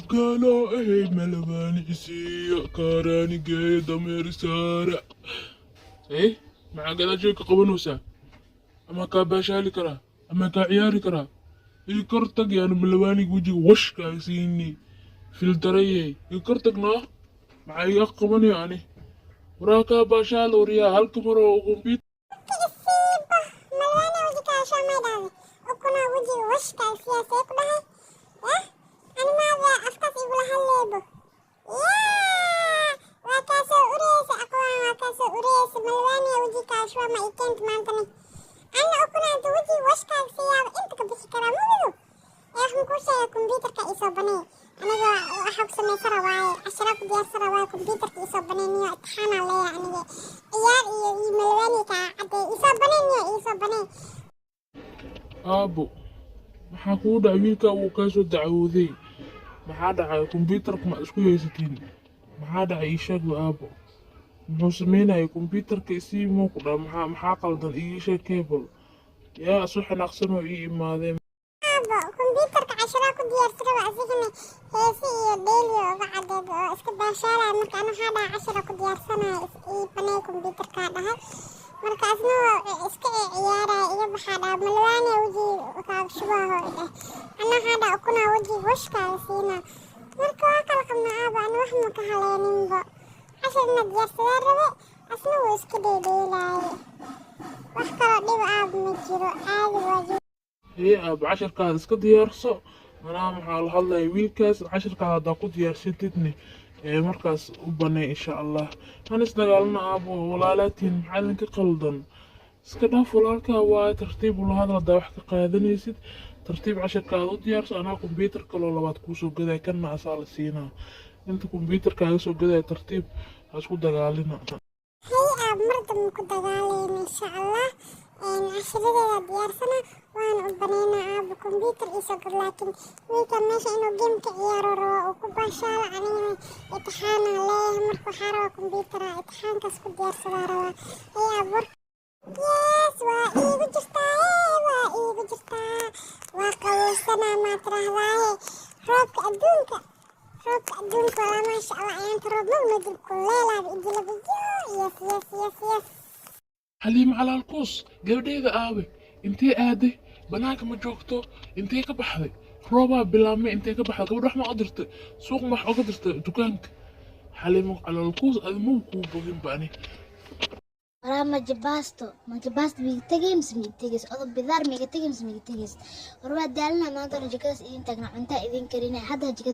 Abgaalo ahay, malabaani isiiya, kaaraani geeya, dameer saara. Eh, maxaa gadaashay ka qabanaysaa? Ama kaa baashaali karaa ama kaa ciyaari karaa? Ii kor tag, yaanu malabaaniga wejiga wash kaa siini filtaraye. Ii kor tag noo, maxaa iga qabanaya ani? Waraa kaa baashaal, waryaa, halka mar oo kombyuutar. Isiiba malwaana weji kaasho may dhahday, ukunaa wejiga washkaa siyaasee ku dhahay. Yah, animaada afkaas igula hadleebo. Yaa, waa kaasoo ureysa aqwaan, waa kaasoo ureysa. Malwaaniya weji kaasho ma i keenta maantani? Anna ukuna inta wejiga washkaaga siyaaba inta ka bixi karaa mugido. Ee, waxaan kuu sheegay, kombyuutarka isoo banay. Aniga waxaa ku samaysan rabaaye, casharaa ku diyaarsan rabaaye. Kombyuutarka isoo banay niyo, imtixaanaa leeyahay aniga. Ciyaar iyo malwaani kaa cadday. Isoo banay niyo, isoo banay. Aabo, maxaa kugu dhacay? Wiilka wuu kaa soo dacwooday. Maxaa dhacay? Kombyuutarka ma isku haysatiin? Maxaa dhacay? Ii sheeg aabo, muxuu sameynayay? Kombyuutarka isii muu ku dhaha? Maxaa qaldan? Ii sheeg cable. Yaa isu xanaaqsan oo ii imaadeen? Aabo, kombyuutarka casharaa ku diyaarsan raba, asigana heese iyo dheeliyo uga cadeed oo iska baashaalaya. Marka ana waxaa dhahay, cashara ku diyaarsanaya, ii banay kombyuutarkaa dhahay. Marka asna waa iska ciyaaraya. Iga baxaa dhaha, malwaaniya wejiga kaaga shubaaho dheh. Ana waxaa dhaha, ukunaa wejiga washkaaga siina. Marka waa kala qabnaa aabo, ana wax ma ka haleyninbo. Cashar ina diyaarsadaa rabe, asna wuu iska dheedheelaaye. Wax kaloo dhib aabo ma jiro, caadi waa. Hee aabo, casharkaada iska diyaarso. Anaa maxaa la hadlaya wiilkaas? Casharkaada haddaa ku diyaarsatidne, ee markaas u banay insha Allah. Han isdagaalna aabo, walaalaatiin. Maxaa idinka qaldan? Iska dhaaf, walaalkaa waaye. Tartiib ula hadal haddaa wax ka qaadanaysid. Tartiib casharkaada u diyaarso. Anaa kombyuutar kaloo labaad kuusoo gadaya, kanna asaa la siinaa. Inta kombyuutarkaaga soo gadaya, tartiib ha isku dagaalina. Hay aab, mar dambe ku dagaalayna insha Allah. Cashiradeeda diyaarsana, waana u baneynaa. Aaba, kombyuutar iisoo gad, laakiin wiilka meesha inuu game ka ciyaaro rabo uu ku baashaalo. Anigana imtixaana leeyahay, marka waxaa rabaa kombyuutara imtixaankaas ku diyaarsadaa rabaa. Hay aab, war yes, waa iigu jirtaa, waa iigu jirtaa. Waa qabowsanaa maa tirahdaaye? Roobka adduunka, roobka adduunka walaa. Maasha Allah, ayaanta roob maba noo dib, kuleelaaba idilabayo. Yes, yes, yes, yes. Xaliimo calaalkuus, gabadheeda aabe, intee aaday? Banaanka ma joogto. Intee ka baxday? Roobaa bilaabmay, intee ka baxday gabadh? Wax ma u dirtay suuq? Ma wax uga dirtay dukaanka? Xaliimo calaalkuus, adi ma kuu bogin bani. Waraa, majabasto, majabasto miiga tegay mise miiga tegays? Odob bidaar miiga tegay mise miiga tegays? War waa daalina, maanta hore jikadaas idin taagna, cuntaa idin karinay, hadda jikada.